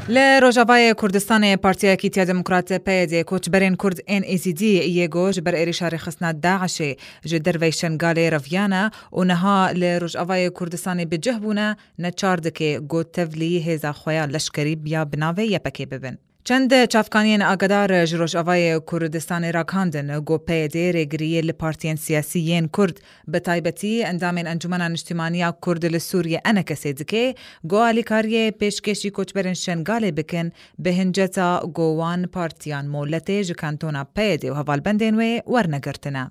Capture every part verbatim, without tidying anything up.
Li Rojavayê Kurdistanê Partiya Yekîtiya Demokrat, P Y D, koçberên Kurd ên Êzîdî yê ku ji ber êrîşa rêxistina DAIŞê ji derveyî Şengalê reviyane û niha li Rojavayê Kurdistanê bi cih bûne, neçar dike ku tevlî hêza xwe ya leşkerî ya bi navê Y P G bibin. Çend çavkaniyên agadar ji Rojavayê Kurdistanê ragihandin ku P Y D rêgiriyê li partiyên siyasî yên Kurd, bi taybetî endamên Encûmena Niştimanî ya Kurd li Sûriyê, ENKSê, dike, ku alîkariyê pêşkêşî koçberên Şengalê bikin, bi hinceta ku wan partiyan moletê ji kantona P Y D û hevalbendên wê wernegirtine.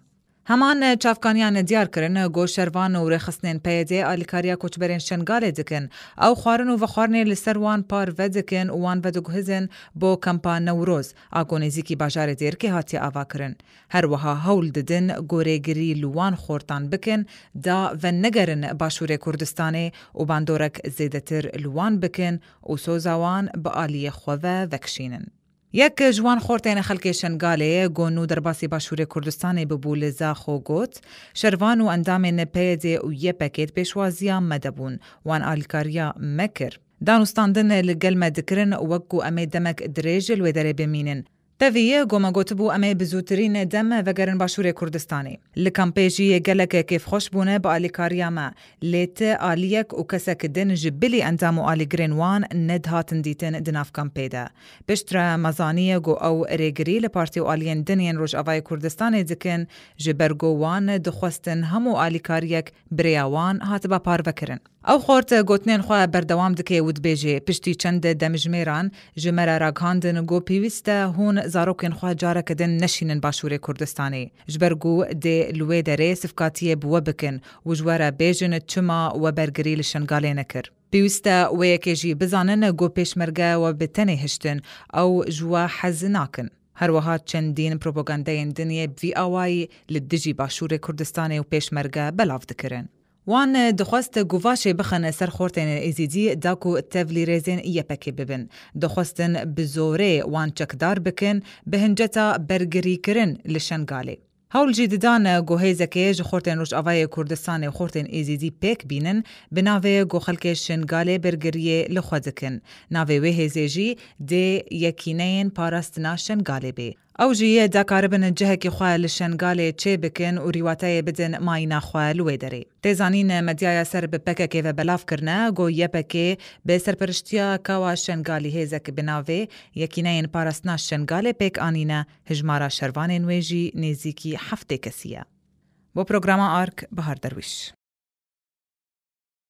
Heman çavkaniyan diyar kirin ku şervan û rêxistinên P Y D alîkariya koçberên Şengalê dikin. Ew xwarin û vexwarinê li ser wan parve dikin û wan vediguhizin bo kampa Newroz, a ku nêzîkî bajarê Dêrikê hatiye avakirin. Her wiha hewl didin ku rêgirî li wan xortan bikin, da venegerin Başûrê Kurdistanê û bandorek zêdetir li wan bikin û soza wan bi aliyê xwe ve vekişînin. Yek ji wan xortên xelkê Şengalê, ku nû derbasî Başûrê Kurdistanê bibû, li Zaxo got, şervan û endamên P Y D û Y P G di pêşwaziya me de bûn. Wan alîkariya me kir. Danûstandin li gel me dikirin, wek ku em ê demek dirêj li wê derê bimînin. Tevî ku me gotibû em ê bi zûtirîn dem vegerin Başûrê Kurdistanê. Li kampê jî gelek kêfxweş bûne bi alîkariya me. Lê ti aliyek û kesek din ji bilî endam û alîgirên wan nedihatin dîtin di nav kampê de. Piştre me zaniye ku ew rêgirî li partî û aliyên din yên Rojavayê Kurdistanê dikin, ji ber ku wan dixwestin hemû alîkariyek bi rêya wan hatiba parvekirin. Ew xort gotinên xwe berdewam dike û dibêje, piştî çend demjimêran ji me re ragihandin ku pêwîst e hûn zarokên xwe careke din neşînin Başûrê Kurdistanê. Ji ber ku dê li wê derê sifkatiyê bi we bikin û ji we re bêjin çima we bergirî li Şengalê nekir. Pêwîst e wê yekê jî bizanin ku pêşmerge we bi tenê hiştin, ew ji we hez nakin. Her wiha çendîn propagandeyên din yê bi vî awayî li dijî Başûrê Kurdistanê û pêşmerge belav dikirin. Wan dixwest guvaşê bixin ser xortên Êzîdî da ku tevlî rêzên Y P G bibin. Dixwestin bi zorê wan çekdar bikin, bi hinceta bergirîkirin li Şengalê. Hewl jî didan ku hêzekê ji xortên Rojavayê Kurdistanê û xortên Êzîdî pêk bînin, bi navê ku xelkê Şengalê bergiriyê li xwe dikin. Navê wê hêzê jî dê Yekîneyên Parastina Şengalê bê. Ew jî yê dakaribin cihekî xwe li Şengalê çê bikin û rîwateyê bidin mayîna xwe li wê derê. Tê zanîn, medyaya ser bi P K K ve belav kirine ku Y P G bi serperiştiya Kawa Şengalî hêzek bi navê Yekîneyên Parastina Şengalê pêk anîne, hijmara şervanên wê jî nêzîkî heftê kesî ye. Bo programa Ark, Bahar Derwîş.